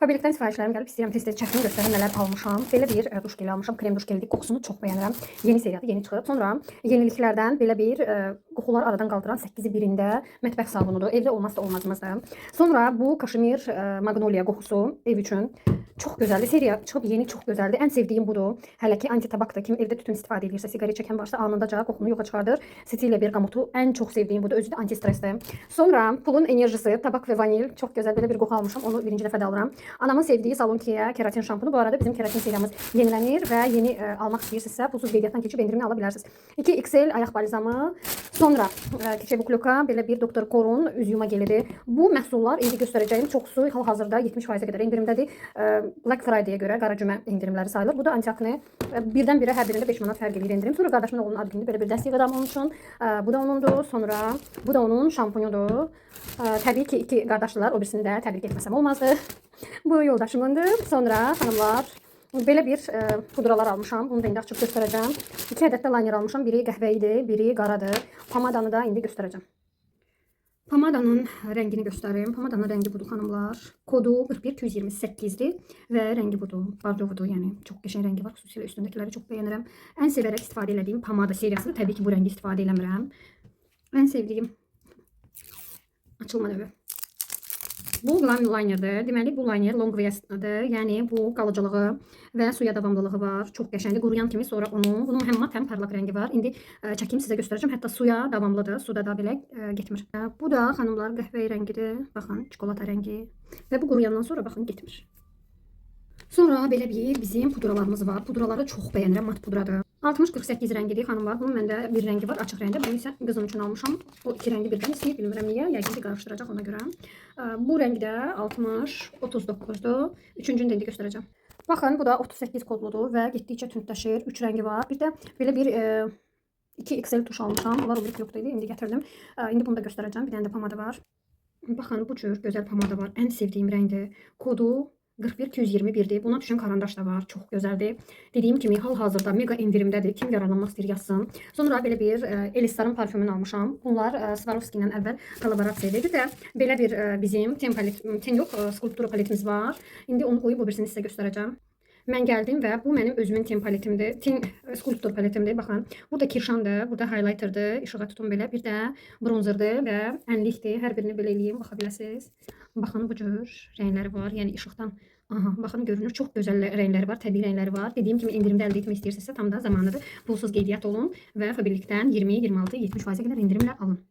Faberlikdən sifarişlərim gəlib. İstəyirəm tez-tez çəkim, göstərim nələr almışam. Belə bir duş geli almışam. Krem duş gelidir. Qoxusunu çox bəyənirəm. Yeni seriyadır, yeni çıxıb. Sonra yeniliklərdən belə bir qoxuları aradan qaldıran 8-i birində mətbəx sabunudur. Evdə olmazsa olmazımızdır. Sonra bu kaşmir Magnolia qoxusu ev üçün çox gözəldir. Seriya çıxıb yeni, çox gözəldir. Ən sevdiyim budur. Hələ ki anti-tabakdır. Kim evdə tütün istifadə edirsə, siqaret çəkən varsa anındaca qoxunu yoxa çıxardır. Cecilia Bergamotu ən çox sevdiyim budur. Özü də anti-stressdir. Sonra pulun enerjisi, tabak və vanil. Çox gözəl belə bir qoxu almışam. Onu birinci dəfə də alıram. Anamın sevdiyi Salonkiyə keratin şampunu. Bu arada bizim keratin seriyamız yenilənir və yeni almaq istəyirsinizsə pulsuz qeydiyyatdan keçib endirimli ala bilərsiniz. 2XL ayaq balzamı. Sonra keçək bu kloka, belə bir Dr. Korun üz yuma gelidir. Bu məhsullar indi göstərəcəyim çoxsu hal-hazırda 70%-ə qədər endirimdədir. Black Friday-yə görə qara cümə endirimləri sayılır. Bu da anti-akne. Birdən-birə hər birində 5 manat fərq eləyir endirim. Sonra qardaşımın oğlunun ad günüdür. Belə bir dəstək adam onun üçün. Bu da onundur. Sonra bu da onun şampunudur. Təbii ki, iki qardaşdılar. O birisini də təbrik etməsəm olmazdı. Bu yoldaşımındır. Sonra xanımlar, belə bir pudralar almışam. Bunu da indi açıb göstərəcəm. İki ədəd də liner almışam. Biri qəhvəyidir, biri qaradır. Pomadanı da indi göstərəcəm. Pomadanın rəngini göstərim. Pomadanın rəngi budur xanımlar. Kodu 41228-dir və rəngi budur. Bordovudur, yəni çox qəşəng rəngi var. Xüsusilə üstündəkiləri çox bəyənirəm. Ən sevərək istifadə elədiyim pomada seriyasıdır. Təbii ki, bu rəngi istifadə eləmirəm. Ən sevdiyim açılma növü. Bu glam linerdir. Deməli bu liner long wear-dır. Yəni bu qalıcılığı və suya davamlılığı var. Çox qəşəngdir. Quruyan kimi sonra onu, bunun həm mat, həm parlaq rəngi var. İndi çəkim sizə göstərəcəm. Hətta suya davamlıdır. Suda da belə getmir. Bu da xanımlar qəhvəyi rəngidir. Baxın, çikolata rəngi. Və bu quruyandan sonra baxın getmir. Sonra belə bir bizim pudralarımız var. Pudraları çox bəyənirəm. Mat pudradır. 60-48 rəngidir xanımlar. Bunun məndə bir rəngi var, açıq rəngdə. Bunu isə qızım üçün almışam. O iki rəngi birdən istəyir, bilmirəm niyə. Yəqin ki qarışdıracaq ona görə. Bu rəng də 60-39-dur. Üçüncünü də indi göstərəcəm. Baxın, bu da 38 kodludur və getdikcə tündləşir. 3 rəngi var. Bir də belə bir 2 XL tuş almışam. Bunlar o biri yoxdu idi. İndi gətirdim. İndi bunu da göstərəcəm. Bir dənə də pomada var. Baxın, bu cür gözəl pomada var. Ən sevdiyim rəngdir. Kodu 41221-dir. Buna düşən karandaş da var. Çox gözəldir. Dediyim kimi hal-hazırda mega endirimdədir. Kim yararlanmaq istəyir yazsın. Sonra belə bir Elisar'ın parfümünü almışam. Bunlar Swarovski ilə əvvəl kollaborasiya idi. Bir də belə bir bizim ten palet, ten yox, skulptura paletimiz var. İndi onu qoyub o birisini sizə göstərəcəm. Mən gəldim və bu mənim özümün ten paletimdir. Ten skulptur paletimdir. Baxın, burada kirşandır, burada highlighterdır. İşığa tutun belə. Bir də bronzerdır və ənlikdir. Hər birini belə eləyim, baxa biləsiniz. Baxın, bu cür rəngləri var. Yəni işıqdan. Aha, baxın görünür. Çox gözəl rəngləri var, təbii rəngləri var. Dediyim kimi endirimdə əldə etmək istəyirsinizsə tam da zamanıdır. Pulsuz qeydiyyat olun və Faberlikdən 20, 26, 70%-ə qədər endirimlə alın.